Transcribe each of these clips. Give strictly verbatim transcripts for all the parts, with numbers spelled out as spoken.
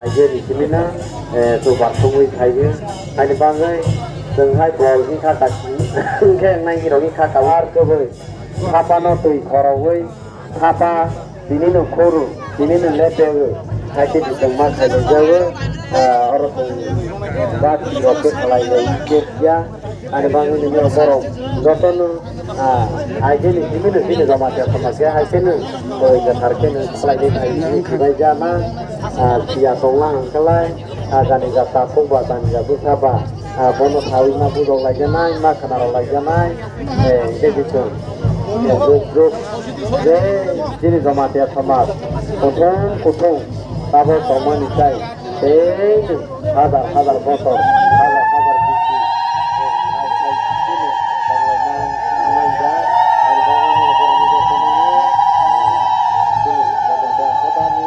Aigeni simino, eh, chubar thumwi phaio. Haini bagwi chwng hai bol wngkha kasi, hwnkhe wngnai rok wngkha kawar kwbwi. Thapano twi khorogwi, thapa tinino khoro, tinino lepewi. Hai khe chwng ma khaijak jago, ah, oro chwng bati rok khe khlai rok khe ya. Ani bagwi nini borok jotono, ah, aigeni simino chini Jamatia somaj khe hai kheno twi kwthar kheno khlai de khai khlai jana, ah, siya tongla hwnkhe lai. Ah, jani jata kok ba, jani ja bwsa ba, ah, bono sawi ma budok laijanai, ma khna rok laijanai, eh, hingke bichwng, eh, jok jok, je chini Jamatia somaj, kuthung kuthung, tabok tongmani chai, tei hazar hazar bosor, hazar hazar bisi, eh, hai, hai, chini tonglaimani, manjak, ani bagwi borokni jotono, eh, chini Jamatia somajni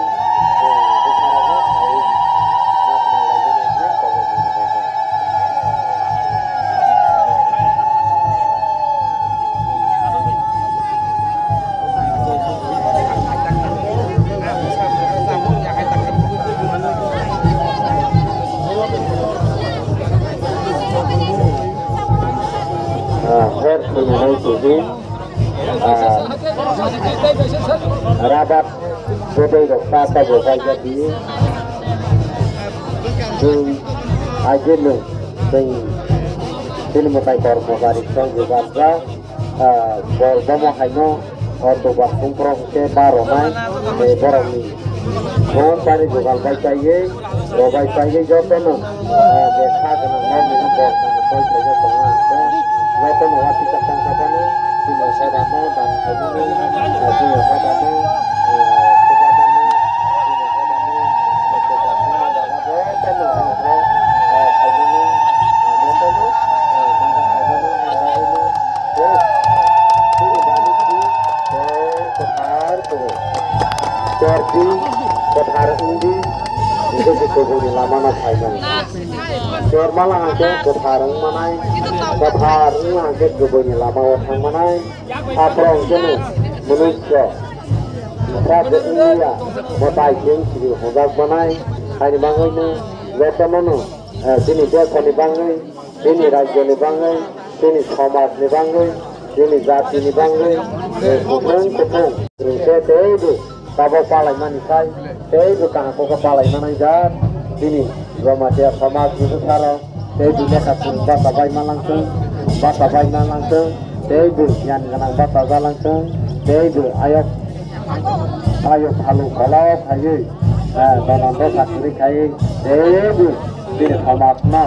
Ah, hor swnamwi tongdi. Ah, rabat bodoi rok ta ta bo baijak di. Chwng aigeno chwng chini mwtai kormo gari song je barjak, ah, bol bomo haino o dobar khungpro hwnkhe ba rwnai, eh, borokni. Bo bari dogan bai chaiwi, rw bai chaiwi jotono, ah, je kha gwnang nokni no bol tangwi koi khaijak tongo ang khe. Jotono watwi kwchang kwchangno, chini hoda no dan khaimano, ah, chini hoda no, ah, kwbangma no, chini hoda no, ah, kwchangma jaga jotono ang khe, ah, khaimano, ah, jotono, ah, mangkha khaimano, ang bagwino, oh, chini bagwi si, oh, kwthar kwrwi. Chordi kwthar wngdi, hingke se kubuni lamano phainai. Chormala hingke kwthar wngmanai, kwthar wngma hingke kubuni lamao thangmanai. Aphro hingkeno mwnwisyo, bwsajwk wngya, mwtai khe wng siri hwnjakmanai. Haini bagwino jotonono, eh, chini desani bagwi, chini rajyoni bagwi, chini somajni bagwi, chini jatini bagwi, eh, kuthung kuthung rwngkhe teibo tabok palaimani sai, teibo kaham kok palaimani jat, chini Jamatia somajni bwsarok, teibo lekha kwrwng basa bai malangthwng, basa bai malangthwng, teibo giyan gwnang basa jalangthwng, teibo ayok, ayok phalu kolok khaiwi, eh, donan dosa kwrwi khaiwi, teibo chini somajno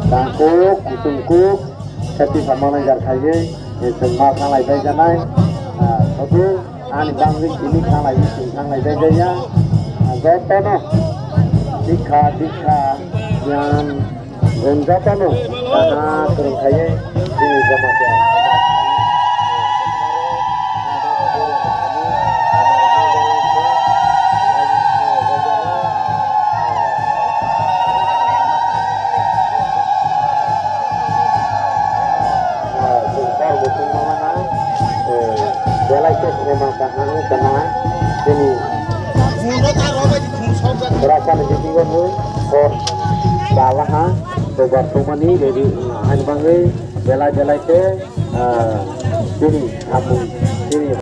tangkuk, kuchungkuk, Sati samana jar khaye, eh, chwng ma thanglai bai janai, ah, sodu ani bangwi simi thanglai, chwng thanglai bai jaya, ah, jotono, dikha, dikha, yan, gun jotono, ah, kwrwng khaye, chini jama khe. Belai khe sema kaham kana chini rasa ni bisingo bo hor bala ha tobar tongmani ready ani bagwi belai belai khe, ah, chini samung chini